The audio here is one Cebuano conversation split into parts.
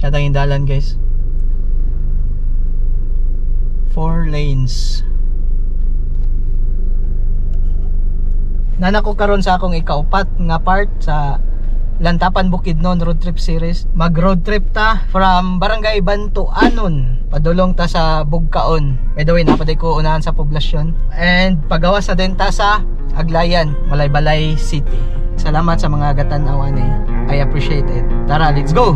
Kadang dalan, guys. Four lanes. Nana ko karon sa akong ikaupat nga part sa Lantapan Bukidnon road trip series. Mag road trip ta from Barangay Bantuanon padulong ta sa Bugcaon. By the way, napaday ko unahan sa poblasyon. And pagawas na din ta sa Aglayan, Malaybalay City. Salamat sa mga gatan-aw ani. I appreciate it. Tara, let's go.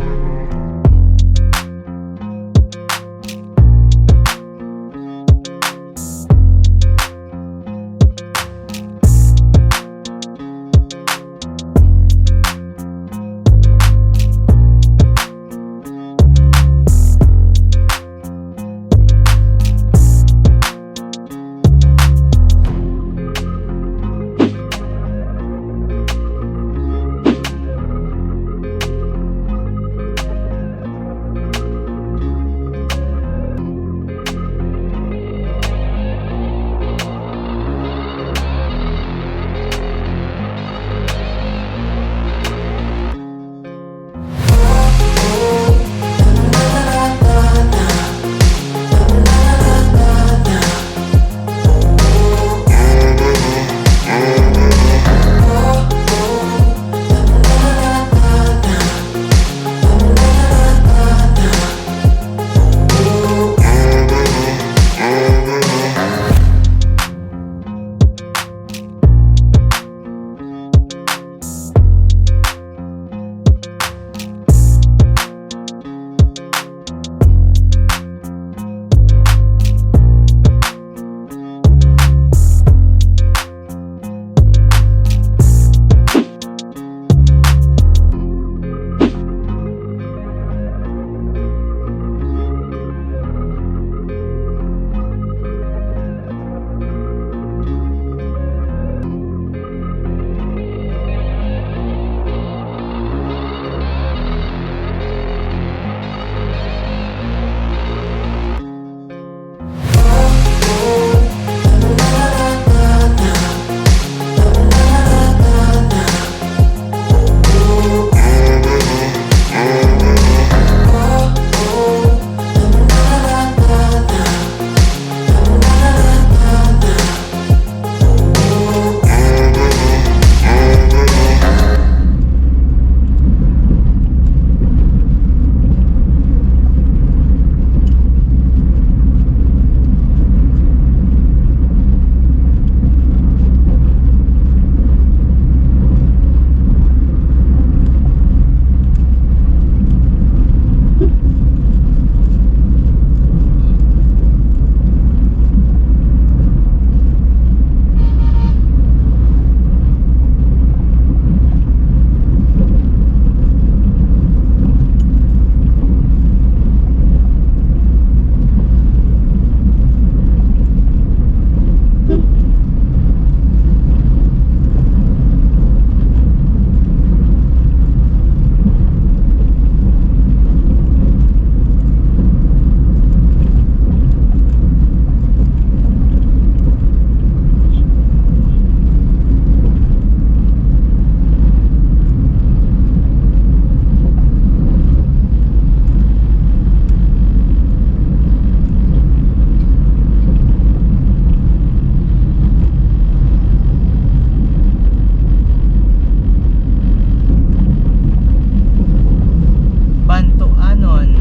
Bantuanon.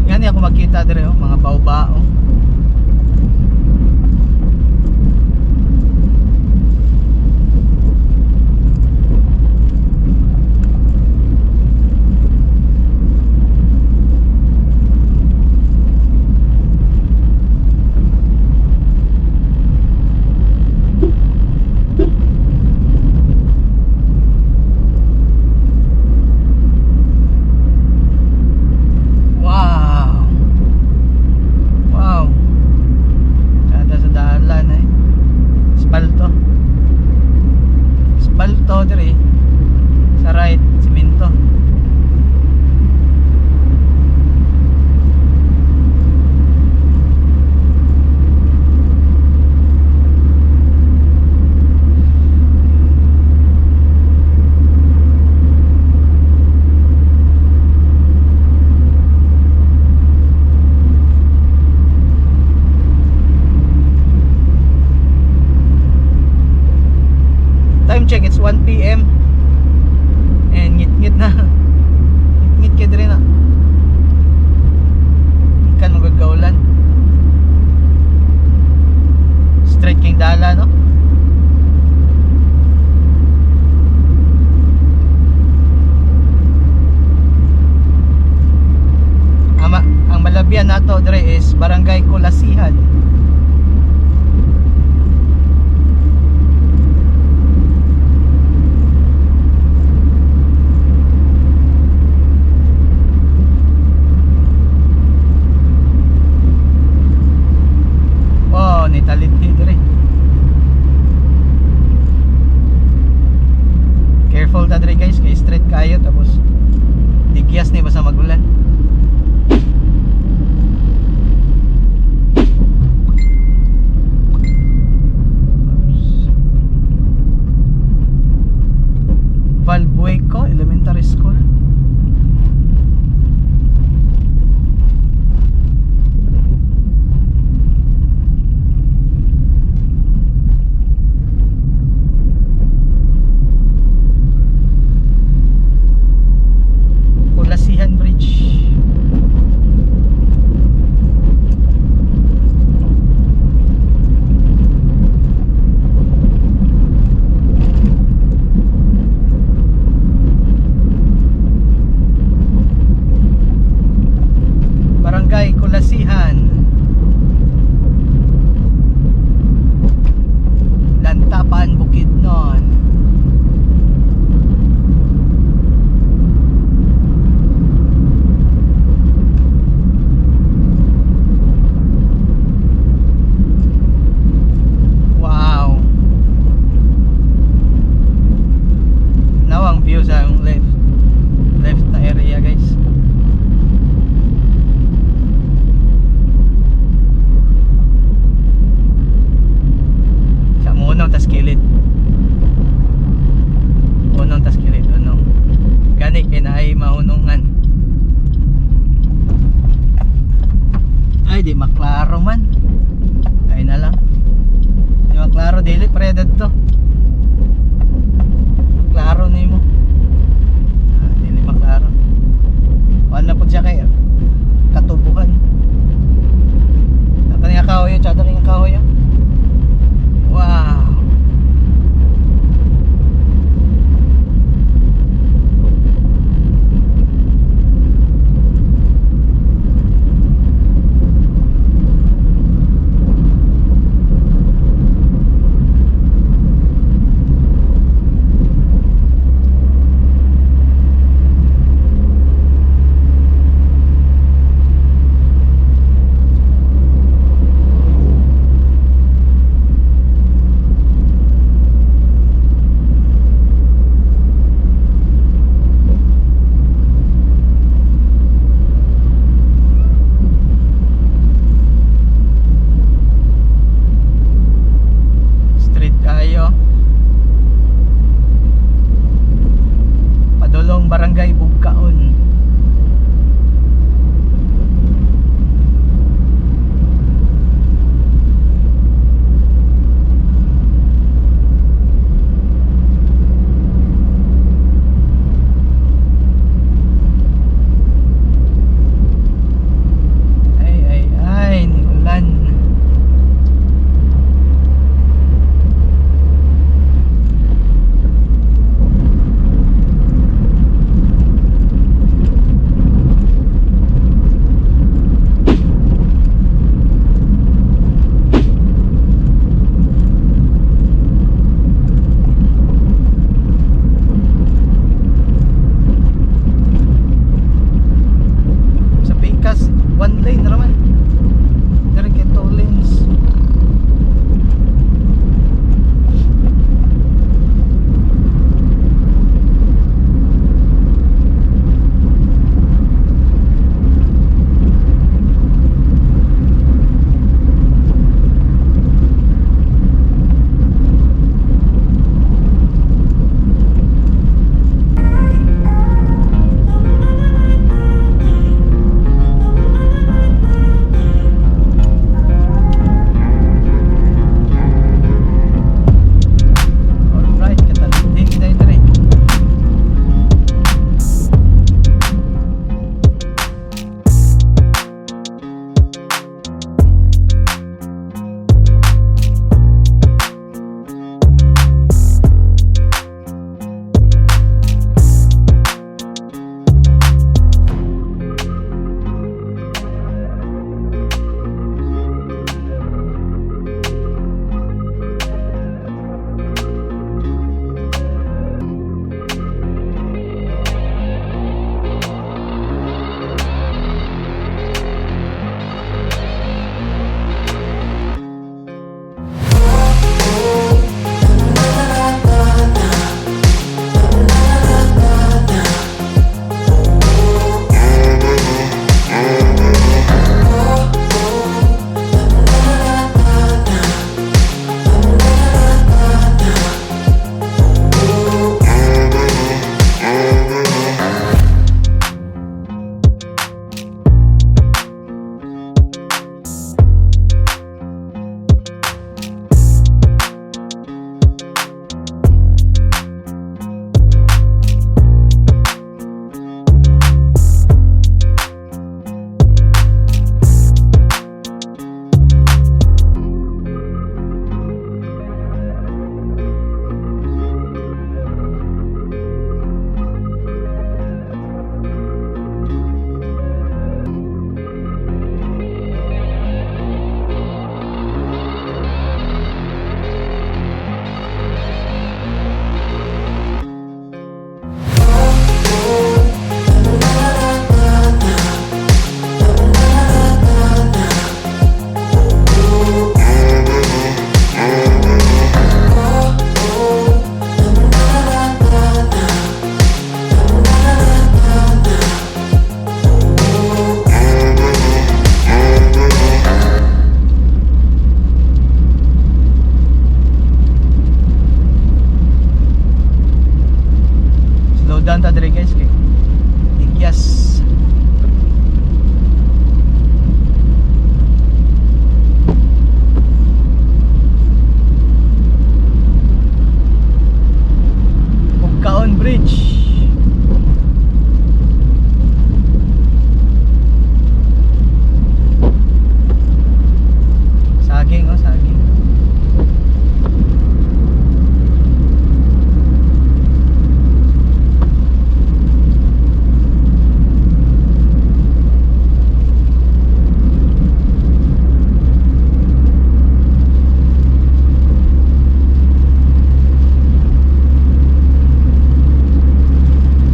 Gani ako makita dire, oh, mga bao-bao. Wow. Wow. Kada sa dalan eh. Espalto. Espalto dire. Sa right, simento. Time check, it's 1 p.m. And ngit-ngit na. Ngit-ngit kay diri na. Ikan magud kaulan. Straight king dala, no? Ang malabyan nato diri is Barangay Kulasihan. Oh, ni talidhi diri. Slow lang ta diri, guys, kay Tigyas. Bugcaon Bridge. Saging oh, saging.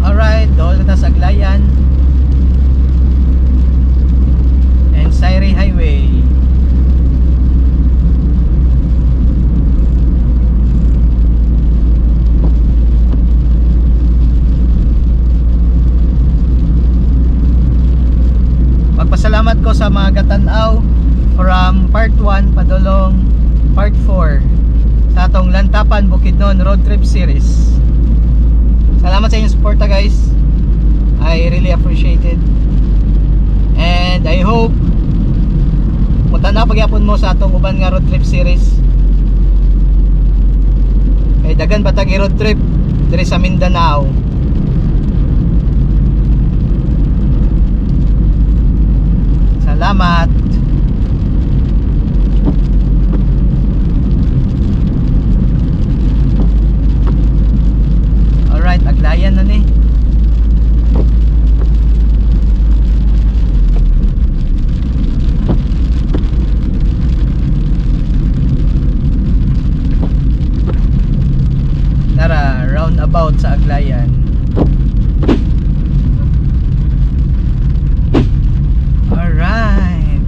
Alright, dool na sa Aglayan and Sayri Highway. Magpasalamat ko sa mga gatanaw from part 1 padulong part 4 sa atong Lantapan Bukidnon Road Trip Series. Salamat sa inyong suporta, guys. I really appreciate it. And I hope mutanaw pagyapon mo sa atong uban nga road trip series. Kay daghan ba tag road trip diri sa Mindanao. Salamat. Alright, Aglayan na ni. Tara, roundabout sa Aglayan. Alright.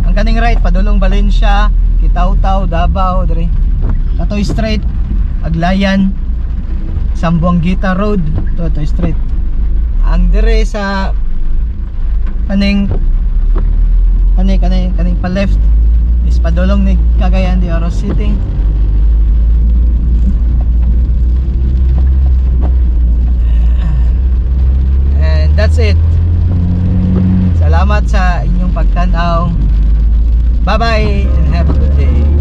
Ang kaning right padulong Valencia, Kitaw-Taw, Davao diri. Katoy straight Aglayan, Zamboanguita Road, to to straight. Ang dire sa kaning kani kani kaning pa left is padulong ni Cagayan de Oro City. And that's it. Salamat sa inyong pagtanaw. Bye-bye and have a good day.